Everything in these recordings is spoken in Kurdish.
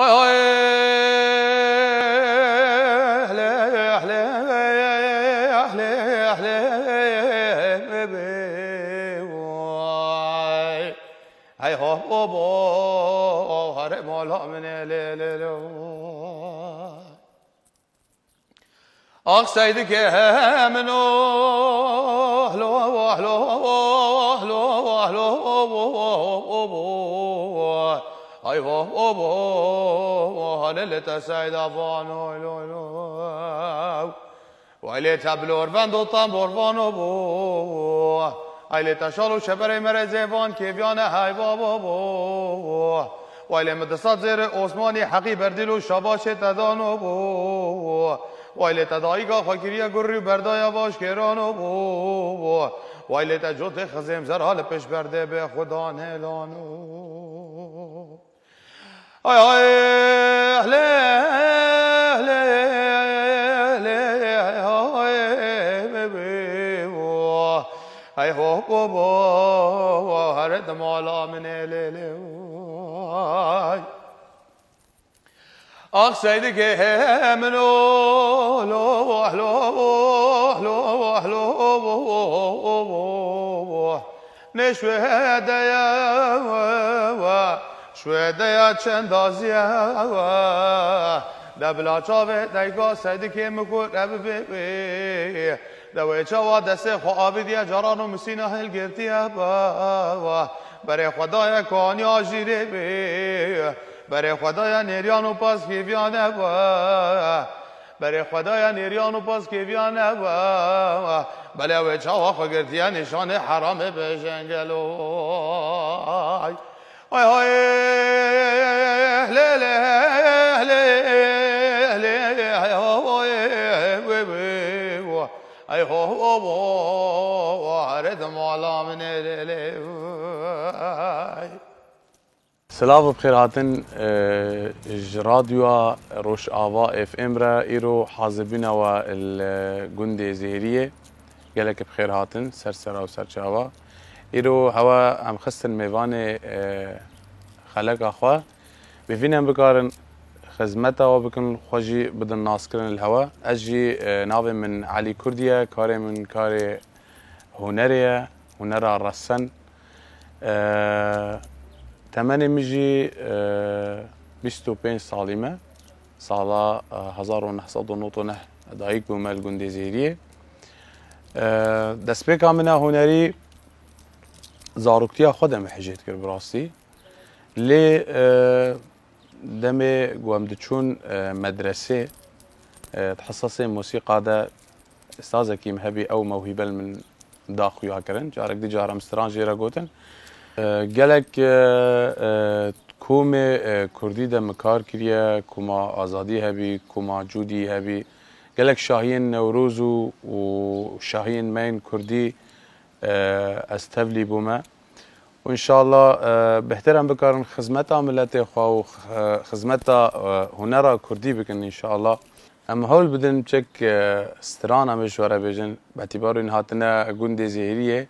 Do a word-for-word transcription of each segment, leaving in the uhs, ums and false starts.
Ay, ay, hele, hele, hele, hele, vay. Hey, ho, bo, bo, hare, mola, mine, le, le, le, vay. Ax seydikê min o, hlo, hlo, hlo, hlo, hlo, ay, ho, ho, ho, hane lê te seyda vano, lo, lo. Way lê te bilorvend û tamborvano bo. Ay lê te şal û şeberê merezê van kêviyane heyva bo bo. Way lê mi di sed zêrê Osmanî heqî berdîl û şabaşê te dano bo. Way lê te dayika xwe kiriye gurrî û berdaya vaş kêrano bo. Way lê te cotê xizêm zera li pişt berdê bê xwe danêlano. Ay, ay, hele, hele, hele, ay, be, be, oh. Ay, ho, bo, bo, hare de mala min, ele, ele, ay. Ax seydikê min o, lo, lo, lo, lo, ne şwêde ye, şwêde ye çend aziye, de bila çavê deyka seydikê min ku re bibê. De wê çawa destê xwe avidiye caran û misîna hilgirtiye be. Berê xwe daye kaniya jîrê bê. Berê xwe daye nêriyan û paskêviyan e be. Berê xwe daye nêriyan û paskêviyan e be. Belê wê çawa xwe girtiye nîşanê heramê bêjin gelo. Ay, ay, le, le, le, le, ay, ay, we, we, wo. Ay, ho, ho, wo, wo, hare de mala min, le, le, ay. Silav û bi xêr hatin, e, ji Radyoya Rojava F M re îro hazirbîna we li gundê Zêriyê. Gelek bi xêr hatin, ser sera û ser çava. Îro hewe em xistin mêvanê, e, xeleka xwe. Bi vî ne em bikarin xizmeta we bikin, xwe jî bidin naskirin li hewe. Ez jî, e, navê min Elî Kurdî ye, karê min karê hunerê ye, hunera resen. E, temenê min jî, e, bîst û pênc salî me. Sala, e, hezar û neh sed û nod û neh dayik bûme li gundê Zêriyê. E, destpêka min a hunerî zaroktiya xwe de min hicê dikir bi rastî. Lê, e, demê ku em diçûn, e, medresê, e, di hesasê mûsîqa de ustazekî min hebî, ew mewhîbe li min da xuya kirin. Carek dî cara em stran jê re gotin. E, gelek, e, e, komê, e, kurdî de min kar kiriye, koma Azadî hebî, koma Cûdî hebî. Gelek şahiyên Newroz û, û şahiyên me yên kurdî, e, ez tevlî bûme. Û înşallah, e, bêhtir em bikarin xizmeta miletê xwe û, e, xizmeta, e, hunera kurdî bikin înşallah. Em hewl bidin çek, e, stran em ê ji we re bêjin. Betîbarûn hatine gundê Zêriyê.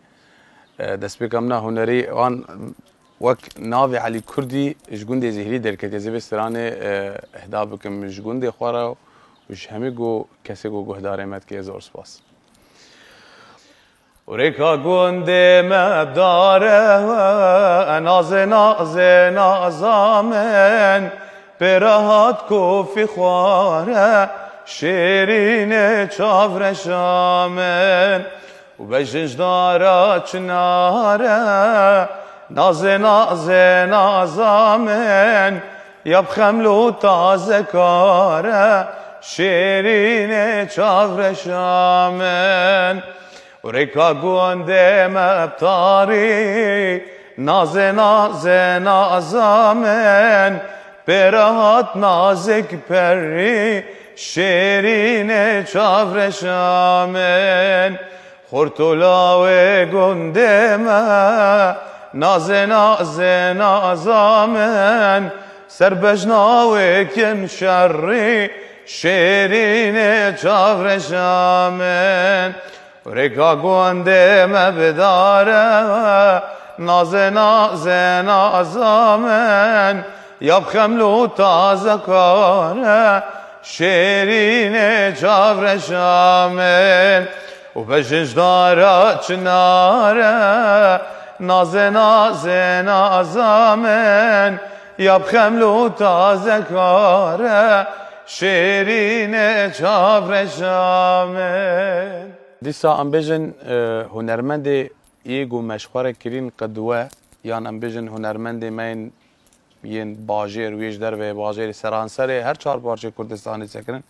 E, destpêka min a hunerî wan wek navê Elî Kurdî ji gundê Zêriyê derketiye. Ez ê vê stranê, e, ihda bikim ji gundê xwe re û ji hemî ku kesê ku guhdarê me dike zor spas. Rêka gundê me bidare, nazê nazê naza min, pê re hat kofî xware, şêrînê çavreşa min. Û bejin ji dara çinare, nazê nazê naza min, ya bi xeml û tazekare, şêrînê çavreşa min. Û rêka gundê me bi tarî, nazê nazê naza min, pê re hat nazik perî, şêrînê çavreşa min. Xurt û lawê gundê me, nazê nazê naza min, ser bejna wê kin şerî, şêrînê çavreşa min. Rêka gundê me bidare, nazê nazê naza min, Ya bi xeml û tazekare, şêrînê çavreşa min û bejin ji dara çinare, nazê, nazê, naza min. Ya bi xeml û tazekare, şêrînê çavreşa min. Dîsa em bêjin, e, hunermendê yê ku me ji xwe re kirîn qedwe, yan em bêjin hunermendê me yên yên bajêr, wê ji derveyê bajêrê, seranserê her çar parçeyê Kurdistanê sekirin.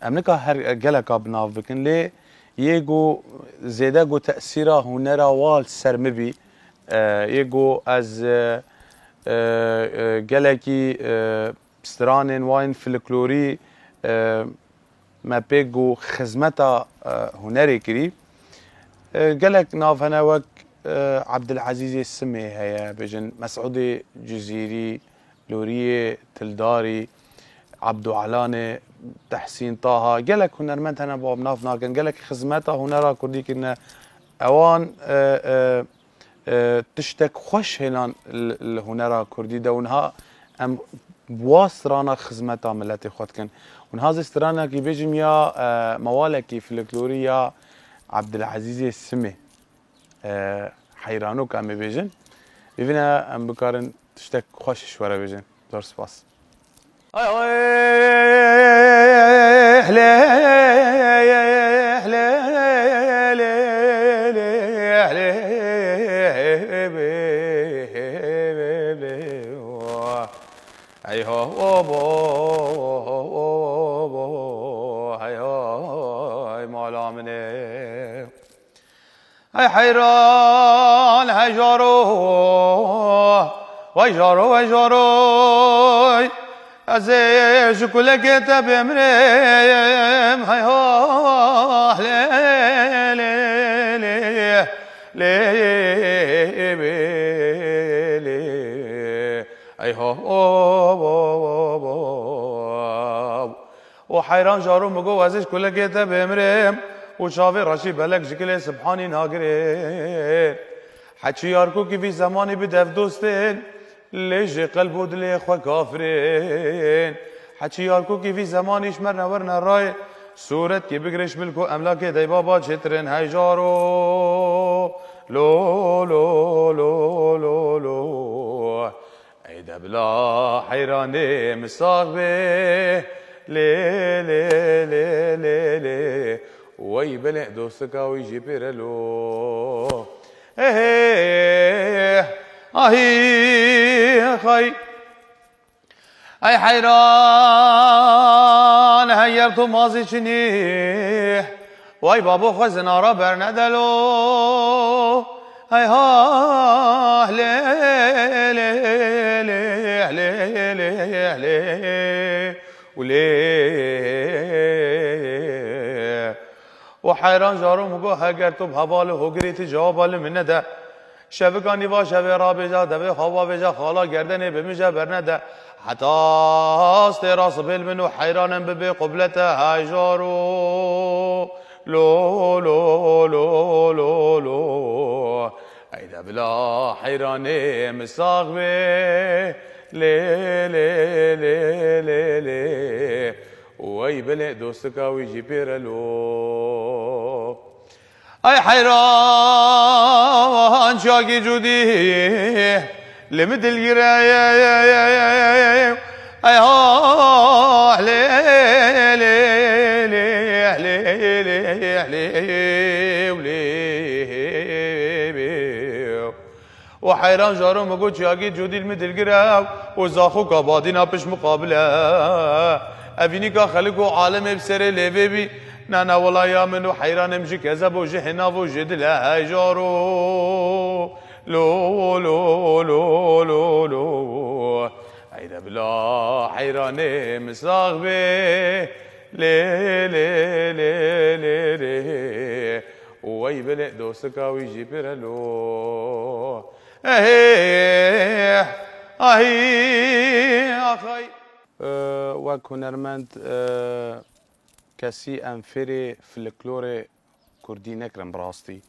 Em nika her geleka bi nav bikin, lê yê ku zêde ku tesîra hunera wa li ser min bî, e, yê ku ez, e, e, e, gelekî, e, stranên wa yên folklorî, e, me pê ku xizmeta, e, hunerê kirî. E, gelek nav hene wek, e, Ebdilezîzê Simê heye, bêjin Mesûdê Cizîrî, Loriyê Tildarî, Ebdo Elanê, Tehsîn Taha. Gelek hunermend hene, bi nav nakin. Gelek xizmeta hunera kurdî kirine. Ewan, e, e, e, tiştek xweş hêlan li, li hunera kurdî de û niha em bi wa strana xizmeta miletê xwe dikin. Û niha ez ê stranekî bêjim ya, e, mewalekî folklorî ya Ebdilezîzê Simê, e, Heyranoka em ê bêjin. Bivîne em bikarin tiştek xweş ji we re bêjin. Zor spas. Hey ho, o bo, o bo, hey ho, mala min e. Hey heyran, hey jaro, vay jaro, vay jaro. Ez ê ji kulekê te bimrim, hey ha, lê, lê, lê, lê, lê, lê, hey ha, o, o, o, o. Û heyran jaro min got, ez ê ji kulekê te bimrim û çavê reşî belek ji kilê Sibhanî nagirin. Heçî Yarkokî vî zemanî bi devdostên, lê jê qelb û dilê xwe kafirên. Heçî Yarkokî vî zemanî ji me re werne rayê, sûretkê bigire ji milk û emlakê deybaba çêtirên hey jaro. Lo, lo, lo, lo, lo. Ey de bila heyranê min sax bê. Lê, lê, lê, lê, lê. Wey belê dostika wî jî pêre lo. Ehê, ahî, xay. Ey heyran, heger tu mazî çinî. Wey babo xwe zinara bernedelo. Hey ha, lê, lê, lê, lê, lê, lê, û lê. Û heyran jaro min got, heger tu bi heval û hogirê tu cewaba li min nede, şevika nîva şevê rabêja, devê xwe bavêja, xala gerdenê bi min je bernede. Heta astê ra sibê li min û heyranem bibê qiblete hey jaro. Lo, lo, lo, lo, lo. Ey de bila heyranê min sax bê. Lê, lê, lê, lê, lê. Wey belê dostika wî jî pêre lo. Ey heyran çiyakî cûdî li min dilgire. Ey ha, lê, lê, lê, lê, lê, lê, lê, lê, lê, lê. Û heyran jaro min got, çiyakî cûdî li min dilgire û zaxoka badîna pişt miqabil e. Evînîka xelik û alemê bi serê lêvê bî. Na, na, wela ya min û heyranê min ji kezeb û ji hinav û ji dil e, hey jaro. Lo, lo, lo, lo, lo. Ey de bila heyranê min sax bê. Lê, lê, lê, lê, lê. Wey belê dostika wî jî pêre lo. Ehê, ahî, axay. E, wek hunermend, e, kesî em fêrê folklorê kurdî nekirin bi rastî.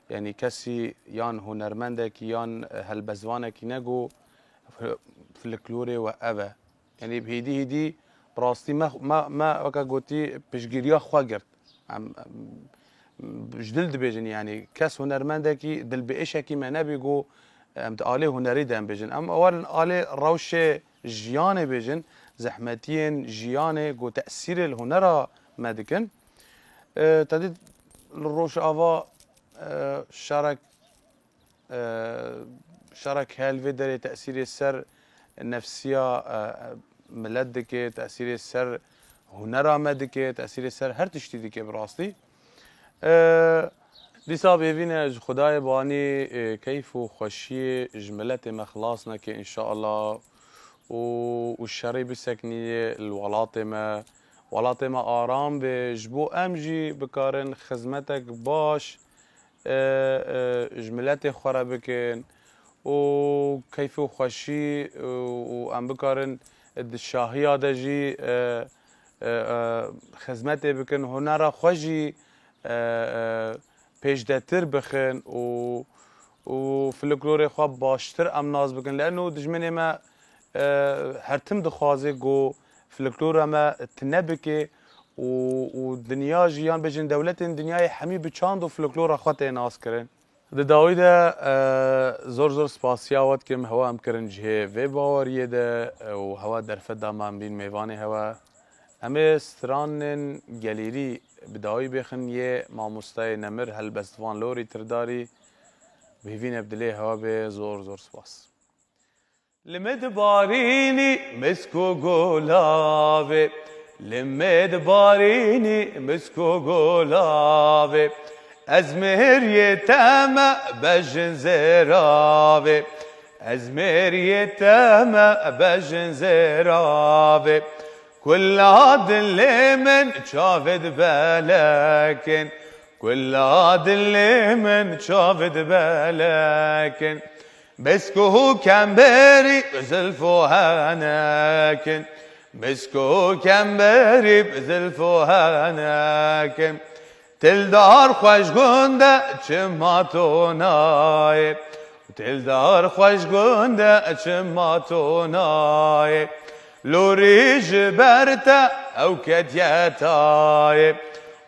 Yanî kesî yan hunermendekî yan helbestvanekî ne ku folklorê we ev e. Yanî hêdî hêdî bi rastî me, me, me weke gotî piştgiriya xwe girt. Em, em, ji dil dibêjin, yanî kes hunermendekî dilbêşekî me nebî ku em di alê hunerî de em bêjin. Em werin alê rewşê jiyanê bêjin, zehmetiyên jiyanê ku tesîrê li hunera me dikin. E, te dît li Rojava, e, şerek e, şerek hel vê derê tesîrê ser nefsiya, e, milet dike, tesîrê ser hunera me dike, tesîrê ser her tiştî dike bi rastî. E, dîsa bêvîne ji Xwedayê banî, e, keyf û xweşiyê ji miletê me xilas neke înşallah û, û şerî biseknî li welatê me, welatê me aram be, ji bo em jî bikarin xizmetek baş e, e, ji miletê xwe re bikin û keyf û xweşî û, û em bikarin di şahiya de jî, e, e, e, xizmetê bikin, hunera xwe jî, e, e, pêşdetir bixin û, û folklorê xwe baştir em nas bikin. Leno dijminê me, e, her tim dixwaze ku folklora me tune bike û, û dinya jî, yan bêjin dewletên dinyayê hemî bi çand û folklora xwe tê nas kirin. Di dawî de, e, zor zor spasiya we dikim, hewa em kirin cihê vê baweriyê de, e, û hewa derfet da me em bîn mêvanê hewe. Em ê stranên gelêrî bi dawî bêxin yê mamostayê nemir helbestvan Lorî Tirdarî. Bihîvîne bi dilê hewa bê, zor zor spas. Li me dibarînî misk û gulavê, li me dibarînî misk û gulavê. Ez mêriyê te me bejin zêravê, ez mêriyê te me bejin zêravê. Kula dilê min çavê dibelekin, kula dilê min çavê dibelekin. Misk û kemberî bi zilf û henekin, misk û kemberî bi zilf û henekin. Tildar xweş gund e çima tu nayê, tildar xweş gund e çima tu nayê. Lorî ji ber te ew ketiye tayê,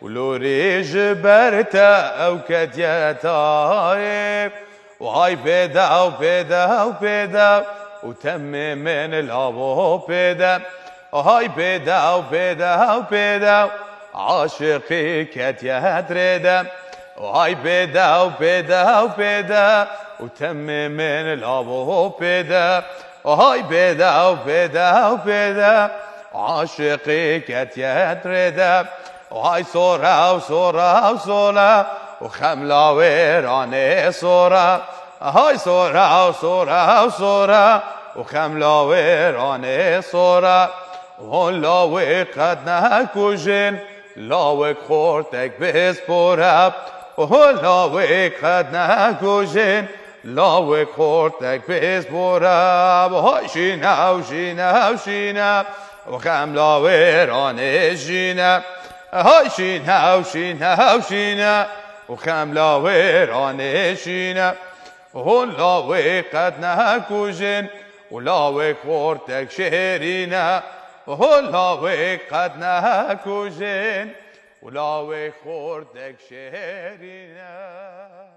û lorî ji ber te ew ketiye tayê. Hay pêde, pêde, pêde, û temê min lawo pêde. Hay pêde, pêde, pêde, aşiqî ketiye dirê de. Hay pêde, pêde, pêde, û temê min lawo pêde. Hay pêde, pêde, pêde, aşiqî ketiye dirê de. Hay sora û sora û sora û xem lawêranê sora. Hay sora û sora û sora û xem lawêranê sora. Hûn lawê qet nekujin, lawek xortek bêspor e. Hûn lawê qet nekujin, lawek xortek bêspor e. Hay şîne û şîne û şîne û xem lawêranê şîne. Hay şîne û şîne û şîne û xem lawêranê şîne. Hûn lawê qet nekujin û lawek xortek şêrîn e. Hûn lawê qet nekujin û lawek xortek şêrîn e.